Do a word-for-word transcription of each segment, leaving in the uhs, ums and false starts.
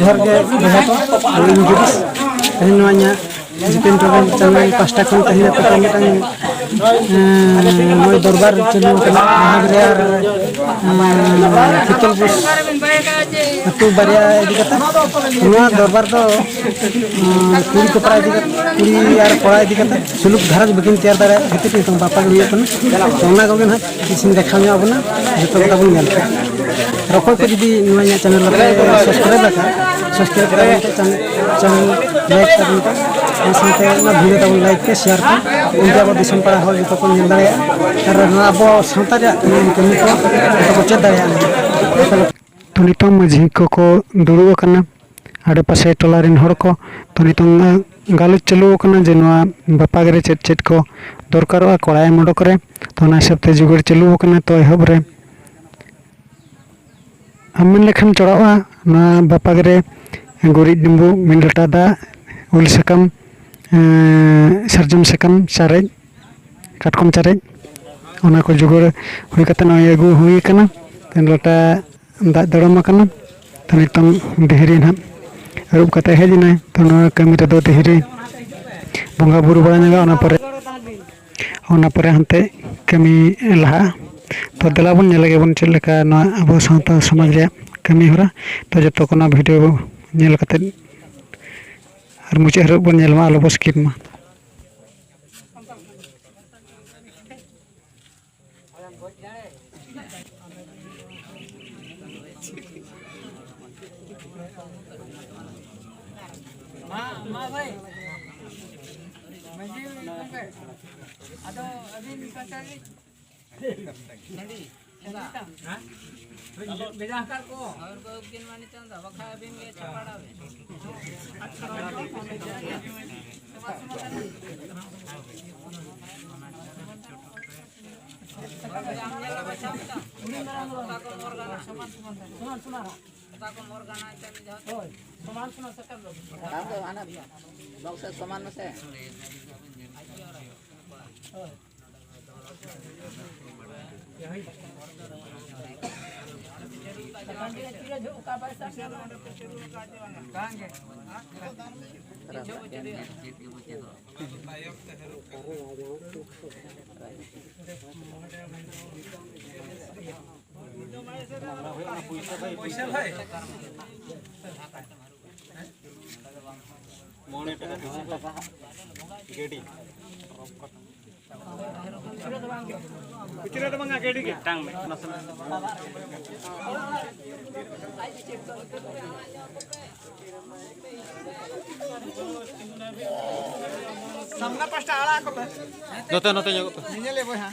ᱡᱚᱦᱟᱨ ᱜᱮ ᱵᱚᱭᱦᱟ ᱠᱚ, ᱟᱹᱞᱤᱧ ᱜᱤᱨᱤᱥ᱾ ᱛᱮᱦᱮᱧ ᱱᱚᱣᱟ ᱤᱧᱟᱹᱜ ᱡᱤᱯᱮᱱ ᱴᱨᱚᱵᱮᱞ ᱪᱮᱱᱮᱞ ᱯᱟᱦᱴᱟ ᱠᱷᱚᱱ ᱛᱮᱦᱮᱧ ᱟᱯᱮ ᱠᱚ ᱢᱤᱫᱴᱟᱝ, ᱮᱸ, ᱱᱚᱜᱼᱚᱭ ᱫᱚᱨᱵᱟᱨ ᱪᱟᱹᱞᱩ ᱟᱠᱟᱱᱟ ᱢᱚᱦᱟᱵᱤᱨ ᱟᱨ, ᱮᱸ, ᱠᱷᱤᱛᱚᱞ ᱵᱩᱥ ᱟᱹᱛᱩ ᱵᱟᱨᱭᱟ ᱤᱫᱤ ᱠᱟᱛᱮ᱾ ᱱᱚᱣᱟ ᱫᱚᱨᱵᱟᱨ ᱫᱚ, ᱮᱸ, ᱠᱩᱲᱤ ᱠᱚᱯᱲᱟ ᱤᱫᱤ ᱠᱟᱛᱮ, ᱠᱩᱲᱤ ᱟᱨ ᱠᱚᱲᱟ ᱤᱫᱤ ᱠᱟᱛᱮ ᱥᱩᱞᱩᱠ ᱜᱷᱟᱨᱚᱸᱡᱽ ᱵᱟᱹᱠᱤᱱ ᱛᱮᱭᱟᱨ ᱫᱟᱲᱮᱭᱟᱜ ᱠᱷᱟᱹᱛᱤᱨ ᱛᱮ ᱱᱤᱛᱚᱝ ᱵᱟᱯᱞᱟ ᱜᱮ ᱦᱩᱭᱩᱜ ᱠᱟᱱᱟ᱾ ᱛᱚ, ᱚᱱᱟ ᱠᱚᱜᱮ ᱱᱟᱦᱟᱜ ᱤᱥᱤᱱ ᱫᱮᱠᱷᱟᱣ ᱧᱚᱜ ᱟᱵᱚᱱᱟ, ᱡᱚᱛᱚ ᱠᱚ ᱛᱟᱵᱚᱱ ᱧᱮᱞ ᱯᱮ᱾ ᱟᱨ ᱚᱠᱚᱭ ᱠᱚ ᱡᱩᱫᱤ ᱱᱚᱣᱟ ᱤᱧᱟᱹᱜ ᱪᱮᱱᱮᱞ ᱵᱟᱯᱮ ᱥᱟᱵᱥᱠᱨᱟᱭᱤᱵ ᱟᱠᱟᱫ, ᱥᱟᱵᱥᱠᱨᱟᱭᱤᱵ ᱠᱟᱛᱮ ᱪᱮᱱᱮᱞ, ᱪᱮᱱᱮᱞ ᱞᱟᱭᱤᱠ ᱛᱟᱵᱚᱱ ᱯᱮ, ᱚᱱᱟ ᱥᱟᱶᱛᱮ ᱚᱱᱟ ᱵᱷᱤᱰᱤᱭᱳ ᱛᱟᱵᱚᱱ ᱞᱟᱭᱤᱠ ᱯᱮ, ᱥᱮᱭᱟᱨ ᱯᱮ, ᱩᱱᱠᱩ ᱟᱵᱚ ᱫᱤᱥᱚᱢ ᱯᱟᱲᱟ ᱦᱚᱲ ᱡᱚᱛᱚ ᱠᱚ ᱧᱮᱞ ᱫᱟᱲᱮᱭᱟᱜᱼᱟ᱾ ᱟᱨ ᱱᱚᱣᱟ ᱟᱵᱚ ᱥᱟᱶᱛᱟ ᱨᱮᱭᱟᱜ ᱠᱟᱹᱢᱤ, ᱠᱟᱹᱢᱤ ᱠᱚ ᱡᱚᱛᱚ ᱠᱚ ᱪᱮᱫ ᱫᱟᱲᱮᱭᱟᱜᱼᱟ᱾ ᱛᱚ, ᱱᱤᱛᱚᱝ ᱢᱟᱹᱡᱷᱤ ᱠᱚᱠᱚ ᱫᱩᱲᱩᱵ ᱟᱠᱟᱱᱟ, ᱟᱰᱮᱯᱟᱥᱮ ᱴᱚᱞᱟ ᱨᱮᱱ ᱦᱚᱲ ᱠᱚ᱾ ᱛᱚ, ᱱᱤᱛᱚᱝ, ᱟᱸ, ᱜᱟᱞᱚᱪ ᱪᱟᱹᱞᱩ ᱟᱠᱟᱱᱟ ᱡᱮ ᱱᱚᱣᱟ ᱵᱟᱯᱟᱜ ᱨᱮ ᱪᱮᱫ ᱪᱮᱫ ᱠᱚ ᱫᱚᱨᱠᱟᱨᱚᱜᱼᱟ ᱠᱚᱲᱟᱭ ᱮᱢ ᱚᱰᱚᱠ ᱨᱮ᱾ ᱛᱚ, ᱚᱱᱟ ᱦᱤᱥᱟᱹᱵ ᱛᱮ ᱡᱩᱜᱟᱹᱲ ᱪᱟᱹᱞᱩ ᱟᱠᱟᱱᱟ᱾ ᱛᱚ, ᱮᱦᱚᱵ ᱨᱮ ᱟᱢ ᱢᱮᱱ ᱞᱮᱠᱷᱟᱱ ᱪᱚᱲᱟᱜᱼᱟ ᱱᱚᱣᱟ ᱵᱟᱯᱟᱜ ᱨᱮ ᱜᱩᱨᱤᱡ ᱰᱩᱸᱵᱩᱜ, ᱢᱤᱫ ᱞᱚᱴᱟ ᱫᱟᱜ, ᱩᱞ ᱥᱟᱠᱟᱢ, ᱮᱸ, ᱥᱟᱨᱡᱚᱢ ᱥᱟᱠᱟᱢ, ᱪᱟᱨᱮᱡ, ᱠᱟᱴᱠᱚᱢ ᱪᱟᱨᱮᱡ, ᱚᱱᱟ ᱠᱚ ᱡᱩᱜᱟᱹᱲ ᱦᱩᱭ ᱠᱟᱛᱮ ᱱᱚᱜᱼᱚᱭ ᱟᱹᱜᱩ ᱦᱩᱭ ᱟᱠᱟᱱᱟ᱾ ᱛᱮᱦᱮᱧ ᱞᱚᱴᱟ ᱫᱟᱜ ᱫᱚᱲᱚᱢ ᱟᱠᱟᱱᱟ᱾ ᱛᱚ, ᱱᱤᱛᱚᱝ ᱫᱤᱦᱨᱤ ᱱᱟᱦᱟᱜ ᱟᱹᱨᱩᱵ ᱠᱟᱛᱮ ᱦᱮᱡ ᱮᱱᱟᱭ᱾ ᱛᱚ, ᱱᱚᱣᱟ ᱠᱟᱹᱢᱤ ᱨᱮᱫᱚ ᱫᱤᱦᱨᱤ ᱵᱚᱸᱜᱟ ᱵᱩᱨᱩ ᱵᱟᱲᱟ ᱧᱚᱜᱟ, ᱚᱱᱟ ᱯᱚᱨᱮ, ᱚᱱᱟ ᱯᱚᱨᱮ ᱦᱟᱱᱛᱮ ᱠᱟᱹᱢᱤ ᱞᱟᱦᱟᱜᱼᱟ᱾ ᱛᱚ, ᱫᱮᱞᱟ ᱵᱚᱱ ᱧᱮᱞ ᱞᱮᱜᱮ ᱵᱚᱱ ᱪᱮᱫ ᱞᱮᱠᱟ ᱱᱚᱣᱟ ᱟᱵᱚ ᱥᱟᱶᱛᱟ ᱥᱚᱢᱟᱡᱽ ᱨᱮᱭᱟᱜ ᱠᱟᱹᱢᱤ ᱦᱚᱨᱟ᱾ ᱛᱚ, ᱡᱚᱛᱚ ᱠᱚ ᱱᱚᱣᱟ ᱵᱷᱤᱰᱤᱭᱳ ᱧᱮᱞ ᱠᱟᱛᱮ ᱟᱨ ᱢᱩᱪᱟᱹᱫ ᱦᱟᱹᱨᱤᱡ ᱵᱚᱱ ᱧᱮᱞ ᱢᱟ, ᱟᱞᱚ ᱵᱚ ᱥᱠᱤᱯ ᱢᱟ᱾ ᱢᱟ, ᱢᱟ ᱵᱷᱟᱭ᱾ ᱢᱟᱹᱡᱷᱤ ᱜᱚᱢᱠᱮ, ᱟᱫᱚ ᱟᱹᱵᱤᱱ ᱯᱟᱦᱴᱟ ᱨᱤᱱᱤᱡ ᱥᱟᱺᱰᱤ, ᱥᱟᱺᱰᱤ ᱛᱟᱢ? ᱦᱮᱸ? ᱵᱷᱮᱡᱟ ᱦᱟᱛᱟᱲ ᱠᱚ᱾ ᱦᱚᱲ ᱠᱚ ᱩᱵ ᱠᱤᱱ ᱢᱟ ᱱᱤᱛᱚᱝ ᱫᱚ, ᱵᱟᱠᱷᱟᱡ ᱟᱹᱵᱤᱱ ᱜᱮ ᱪᱟᱯᱟᱲᱟ ᱵᱤᱱ᱾ ᱥᱚᱢᱟᱱ, ᱥᱚᱢᱟᱱ᱾ ᱦᱳᱭ, ᱥᱚᱢᱟᱱ, ᱥᱚᱢᱟᱱ ᱥᱟᱠᱟᱢ ᱫᱚ᱾ ᱟᱢ ᱫᱚ ᱦᱟᱱᱟ ᱵᱚᱠᱥ ᱥᱚᱢᱟᱱ ᱢᱮᱥᱮ᱾ ᱦᱳᱭ᱾ ᱢᱚᱬᱮ ᱴᱟᱠᱟ ᱜᱟᱹᱰᱤ᱾ ᱠᱷᱩᱪᱨᱟᱹ ᱫᱚ ᱵᱟᱝᱟ, ᱜᱟᱹᱰᱤ ᱜᱮ᱾ ᱢᱤᱫᱴᱟᱝ ᱢᱮ᱾ ᱥᱟᱢᱱᱟ ᱯᱟᱥᱴᱟ ᱟᱲᱟᱜ ᱟᱠᱚ ᱯᱮ᱾ ᱱᱚᱛᱮ, ᱱᱚᱛᱮ ᱧᱚᱜᱚᱜ ᱯᱮ᱾ ᱧᱮᱧᱮᱞ ᱵᱚᱭᱦᱟ᱾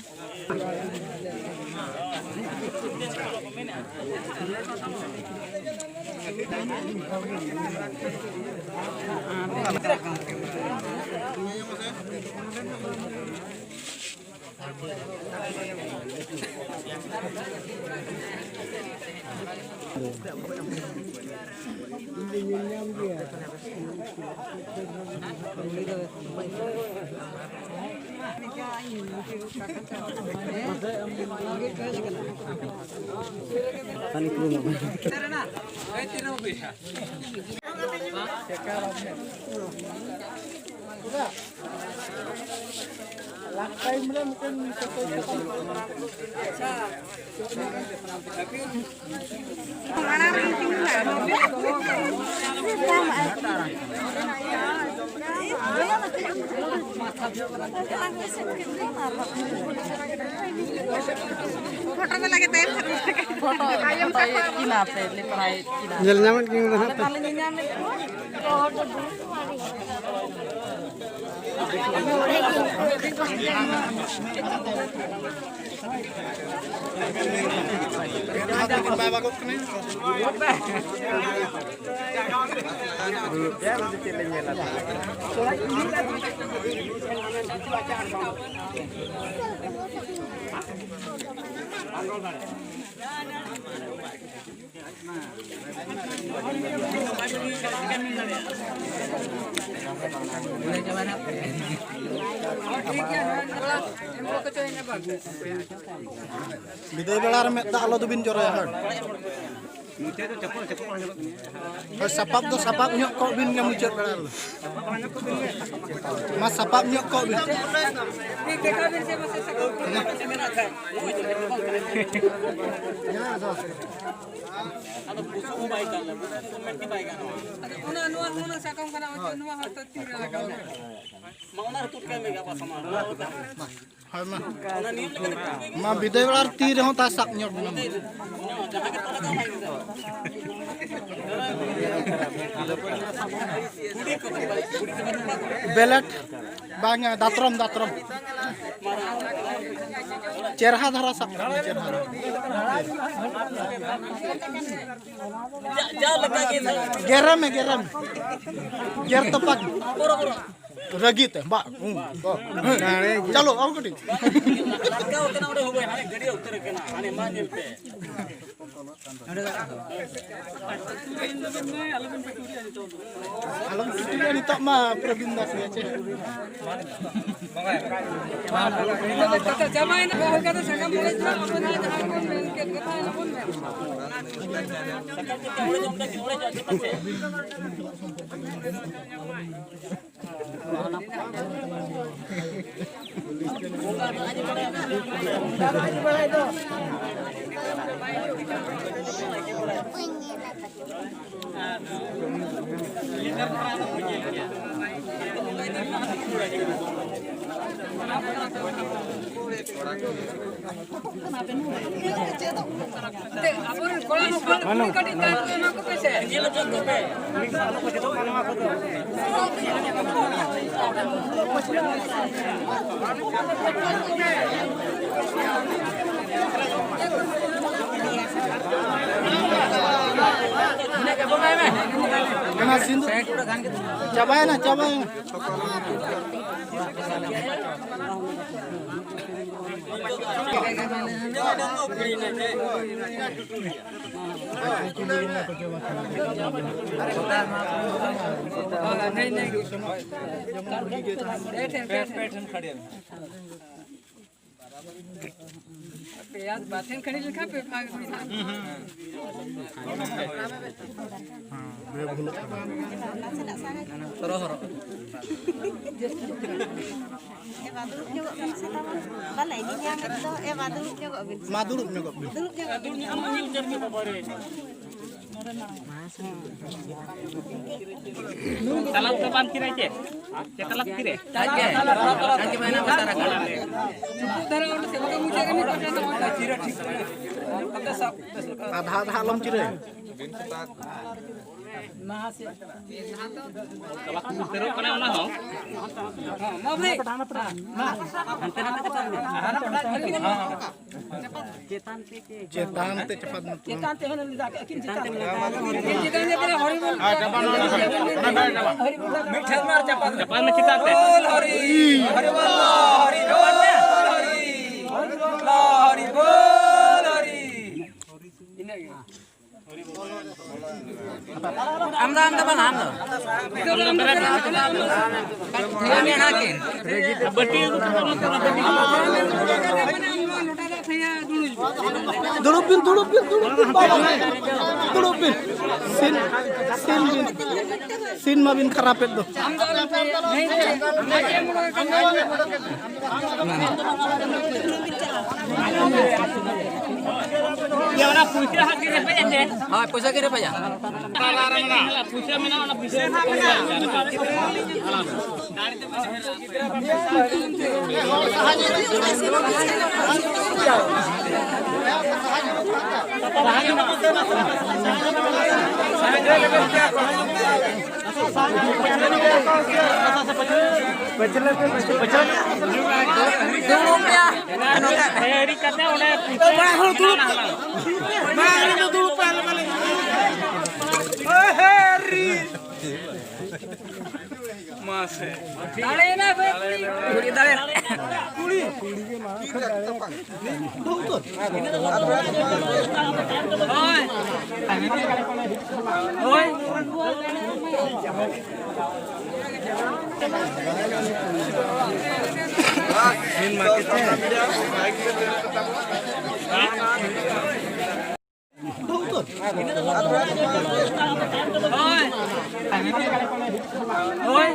ᱯᱷᱳᱴᱳ ᱠᱚ ᱞᱟᱹᱜᱤᱫ ᱛᱮ ᱯᱷᱳᱴᱳ ᱠᱤᱱᱟ ᱯᱮ, ᱞᱮ ᱯᱨᱟᱭ ᱠᱤᱱᱟ᱾ ᱧᱮᱞ ᱧᱟᱢᱮᱫ ᱠᱤᱱ ᱫᱚ ᱦᱟᱸᱜ ᱯᱮ᱾ ᱵᱟᱞᱮ ᱧᱮᱞ ᱧᱟᱢᱮᱫ ᱠᱚᱣᱟ᱾ ᱵᱤᱫᱟᱹᱭ ᱵᱮᱲᱟ ᱨᱮ ᱢᱮᱫ ᱫᱟᱜ ᱟᱞᱚ ᱫᱚᱵᱤᱱ ᱡᱚᱨᱚᱭᱟ, ᱦᱳᱭ᱾ ᱦᱳᱭ, ᱥᱟᱯᱟᱵ ᱫᱚ ᱥᱟᱯᱟᱵ ᱧᱚᱜ ᱠᱚᱜ ᱵᱤᱱ ᱜᱮ ᱢᱩᱪᱟᱹᱫ ᱵᱮᱲᱟ ᱨᱮᱫᱚ᱾ ᱢᱟ ᱥᱟᱯᱟᱵ ᱧᱚᱜ ᱠᱚᱜ ᱵᱤᱱ᱾ ᱟᱫᱚ ᱵᱩᱥᱩᱵ ᱦᱚᱸ ᱵᱟᱭ ᱜᱟᱱᱚᱜᱼᱟ, ᱵᱩᱥᱩᱵ ᱥᱤᱢᱮᱱᱴ ᱜᱮ ᱵᱟᱭ ᱜᱟᱱᱚᱜᱼᱟ᱾ ᱟᱫᱚ ᱚᱱᱟ, ᱱᱚᱣᱟ, ᱱᱚᱣᱟ ᱥᱟᱠᱟᱢ ᱠᱟᱱᱟ, ᱚᱪᱚᱜ, ᱱᱚᱣᱟ ᱦᱚᱸ ᱛᱚ ᱛᱤ ᱨᱮ ᱞᱟᱜᱟᱣ ᱢᱮ᱾ ᱢᱟ ᱚᱱᱟ ᱨᱮ ᱛᱩᱫ ᱠᱟᱭ ᱢᱮ, ᱜᱟᱯᱟ ᱥᱟᱢᱟᱝ ᱨᱮ᱾ ᱦᱳᱭ, ᱢᱟ᱾ ᱚᱱᱟ ᱱᱤᱭᱚᱢ ᱞᱮᱠᱟᱛᱮ ᱠᱟᱹᱢᱤ ᱢᱟ ᱵᱤᱫᱟᱹᱭ ᱵᱮᱲᱟ ᱨᱮ ᱛᱤ ᱨᱮᱦᱚᱸ ᱛᱟᱭ ᱥᱟᱵ ᱧᱚᱜ ᱢᱮ᱾ ᱡᱟᱦᱟᱸ ᱜᱮ ᱛᱚᱞᱟ ᱫᱚ ᱵᱟᱭ ᱜᱟᱱᱚᱜᱼᱟ᱾ ᱵᱮᱞᱮᱴ ᱵᱟᱝ, ᱫᱟᱛᱨᱚᱢ, ᱫᱟᱛᱨᱚᱢ᱾ ᱪᱮᱨᱦᱟ ᱫᱷᱟᱨᱟ ᱥᱟᱵ ᱠᱟᱜ ᱢᱮ, ᱪᱮᱨᱦᱟ ᱫᱷᱟᱨᱟ᱾ ᱡᱟ, ᱡᱟ ᱞᱮᱠᱟ ᱜᱮ ᱱᱟᱦᱟᱜ᱾ ᱜᱮᱨᱮ ᱢᱮ, ᱜᱮᱨᱮ ᱢᱮ᱾ ᱜᱮᱨ ᱛᱚᱯᱟᱜ᱾ ᱵᱚᱨᱚ, ᱵᱚᱨᱚ᱾ ᱨᱟᱹᱜᱤ ᱛᱮ, ᱵᱟ, ᱦᱩᱸ, ᱵᱟ᱾ ᱪᱟᱞᱳ, ᱟᱨ ᱠᱟᱹᱴᱤᱡ᱾ ᱞᱟᱲᱠᱟᱣ ᱠᱟᱱᱟ, ᱚᱸᱰᱮ ᱦᱚᱸ ᱦᱟᱱᱮ ᱜᱟᱹᱰᱭᱟᱹ ᱩᱛᱟᱹᱨ ᱠᱟᱱᱟ, ᱦᱟᱱᱮ ᱢᱟ ᱧᱮᱞ ᱯᱮ᱾ ᱟᱞᱚᱢ ᱴᱩᱴᱩᱭᱟ, ᱱᱤᱛᱚᱜ ᱢᱟ ᱯᱨᱚᱵᱤᱱ ᱫᱟᱥ ᱜᱮ ᱪᱮ᱾ ᱪᱟᱵᱟᱭᱮᱱᱟ, ᱦᱟᱞᱠᱟ ᱛᱮ ᱥᱟᱠᱟᱢ ᱚᱲᱮᱡ ᱢᱟ, ᱟᱵᱚ ᱡᱟᱦᱟᱸ, ᱡᱟᱦᱟᱸ ᱵᱚᱱ ᱢᱮᱱ ᱠᱮᱫ ᱠᱟᱛᱷᱟ, ᱟᱞᱚ ᱵᱚᱱ ᱢᱮᱱ᱾ ᱟᱵᱚᱨᱮᱱ ᱠᱚᱲᱟ ᱦᱚᱯᱚᱱ ᱠᱩᱲᱤ ᱠᱟᱹᱴᱤᱡ ᱛᱟᱭᱚᱢ ᱨᱮ ᱮᱢᱟ ᱠᱚᱯᱮ ᱥᱮ᱾ ᱚᱱᱟ ᱥᱤᱸᱫᱩᱨ ᱪᱟᱵᱟᱭᱮᱱᱟ, ᱪᱟᱵᱟᱭᱮᱱᱟ᱾ नहीं, नहीं। ᱯᱮ ᱴᱷᱮᱱ, ᱯᱮ ᱴᱷᱮᱱ᱾ ᱯᱮ ᱴᱷᱮᱱ ᱠᱷᱟᱹᱲᱤ ᱢᱮ᱾ ᱯᱮᱭᱟ ᱵᱟᱨ ᱴᱷᱮᱱ ᱠᱷᱟᱹᱲᱤ ᱞᱮᱠᱷᱟᱱ ᱯᱮ ᱵᱷᱟᱜᱽ ᱦᱩᱭ ᱮᱱᱟ᱾ ᱦᱮᱸ, ᱵᱮ ᱵᱷᱩᱞᱚᱜ ᱠᱟᱱᱟ᱾ ᱦᱚᱨᱚ, ᱦᱚᱨᱚ᱾ ᱮ ᱵᱟ, ᱫᱩᱲᱩᱵ ᱧᱚᱜᱚᱜ ᱵᱤᱱ ᱥᱮ ᱛᱟᱵᱚᱱ᱾ ᱵᱟᱞᱮ ᱧᱮᱧᱟᱢᱮᱫ ᱫᱚ᱾ ᱮ ᱵᱟ, ᱫᱩᱲᱩᱵ ᱧᱚᱜᱚᱜ ᱵᱤᱱ᱾ ᱢᱟ, ᱫᱩᱲᱩᱵ ᱧᱚᱜᱚᱜ ᱵᱤᱱ᱾ ᱫᱩᱲᱩᱵ ᱧᱚᱜᱚᱜ ᱵᱤᱱ᱾ ᱛᱟᱞᱟᱵ ᱫᱚ ᱵᱟᱢ ᱠᱤᱨᱟᱭ ᱪᱮ? ᱪᱮ ᱛᱟᱞᱟᱵ ᱠᱤᱨᱮ? ᱟᱡ ᱜᱮ, ᱟᱡ ᱜᱮ ᱢᱮᱱᱟ ᱵᱟᱛᱟᱨ ᱟᱠᱟᱱᱟ᱾ ᱟᱫᱷᱟ ᱟᱫᱷᱟ ᱟᱞᱚᱢ ᱪᱤᱨᱟᱹᱭᱟ᱾ ᱛᱟᱞᱟ ᱠᱚ ᱩᱛᱟᱹᱨᱚᱜ ᱠᱟᱱᱟ ᱚᱱᱟ ᱦᱚᱸ᱾ ᱦᱟᱱᱛᱮ ᱱᱟᱛᱮ ᱪᱟᱯᱟᱫ ᱢᱮ᱾ ᱪᱮᱛᱟᱱ ᱛᱮ ᱪᱟᱯᱟᱫ ᱢᱮ᱾ ᱪᱮᱛᱟᱱ ᱛᱮ ᱦᱚᱸ ᱞᱟᱜᱟ ᱠᱮᱫ ᱠᱤᱱ ᱪᱮᱛᱟᱱ ᱛᱮ᱾ ᱪᱮᱛᱟᱱ ᱛᱮ ᱦᱚᱨᱤ ᱵᱚᱞ᱾ ᱟᱨ ᱪᱟᱯᱟᱫ ᱱᱚᱰᱮ, ᱱᱚᱰᱮ, ᱱᱚᱰᱮ ᱪᱟᱯᱟᱫ᱾ ᱦᱚᱨᱤ ᱵᱚᱞ᱾ ᱢᱤᱫ ᱴᱷᱮᱱ ᱢᱟ ᱪᱟᱯᱟᱫ ᱢᱮ᱾ ᱪᱮᱛᱟᱱ ᱛᱮ᱾ ᱵᱚᱞ ᱦᱚᱨᱤ, ᱦᱚᱨᱤ ᱵᱚᱞ, ᱦᱚᱨᱤ ᱵᱚᱞ, ᱦᱚᱨᱤ ᱵᱚᱞ, ᱦᱚᱨᱤ᱾ ᱤᱱᱟᱹ ᱜᱮ᱾ ᱟᱢ ᱫᱚ, ᱟᱢ ᱫᱚ ᱵᱟᱝ, ᱟᱢ ᱫᱚ᱾ ᱴᱷᱮᱭᱟ ᱢᱮ ᱦᱟᱸᱜ ᱠᱤᱱ᱾ ᱵᱟᱹᱴᱤ ᱟᱹᱜᱩ ᱠᱟᱛᱮ ᱱᱚᱛᱮ ᱨᱮ ᱵᱟᱹᱴᱤ ᱟᱹᱜᱩ ᱠᱟᱛᱮ᱾ ᱫᱩᱲᱩᱵ ᱵᱤᱱ, ᱫᱩᱲᱩᱵ ᱵᱤᱱ, ᱫᱩᱲᱩᱵ ᱵᱤᱱ, ᱵᱟᱵᱟ᱾ ᱫᱩᱲᱩᱵ ᱵᱤᱱ᱾ ᱥᱤᱱ, ᱥᱤᱱ ᱵᱤᱱ᱾ ᱥᱤᱱ ᱢᱟᱵᱤᱱ ᱠᱷᱟᱨᱟᱯᱮᱫ ᱫᱚ᱾ ᱟᱢ ᱫᱚ ᱟᱞᱚᱢ ᱴᱷᱮᱭᱟ᱾ ᱦᱮᱸ, ᱦᱮᱸ᱾ ᱭᱟ, ᱚᱱᱟ ᱯᱩᱭᱥᱟᱹ ᱦᱟᱸᱜ ᱜᱮ ᱨᱮᱯᱮᱡ ᱟᱪᱮ? ᱦᱳᱭ, ᱯᱩᱭᱥᱟᱹ ᱜᱮ ᱨᱮᱯᱮᱡᱟ᱾ ᱯᱩᱭᱥᱟᱹ ᱢᱮᱱᱟᱜᱼᱟ, ᱚᱱᱟ ᱯᱩᱭᱥᱟᱹ ᱦᱟᱸᱜ ᱜᱮ ᱨᱮᱯᱮᱡᱟ᱾ ᱫᱩᱲᱩᱵ ᱯᱮ᱾ ᱛᱮᱭᱟᱨᱤ ᱠᱟᱛᱮ ᱚᱸᱰᱮ ᱯᱩᱭᱥᱟᱹ ᱢᱟ, ᱦᱚᱲ ᱫᱩᱲᱩᱵ ᱯᱮ᱾ ᱢᱟ, ᱟᱞᱮ ᱫᱚ ᱫᱩᱲᱩᱵ ᱯᱮ, ᱟᱞᱮ ᱵᱟᱞᱮ ᱧᱟᱢᱟ᱾ ᱳᱭ, ᱦᱮ, ᱨᱤ᱾ ᱫᱟᱲᱮᱭᱮᱱᱟ ᱯᱮ ᱠᱩᱲᱤ᱾ ᱠᱩᱲᱤ ᱫᱟᱲᱮᱭᱮᱱᱟ᱾ ᱦᱳᱭ᱾ ᱦᱳᱭ᱾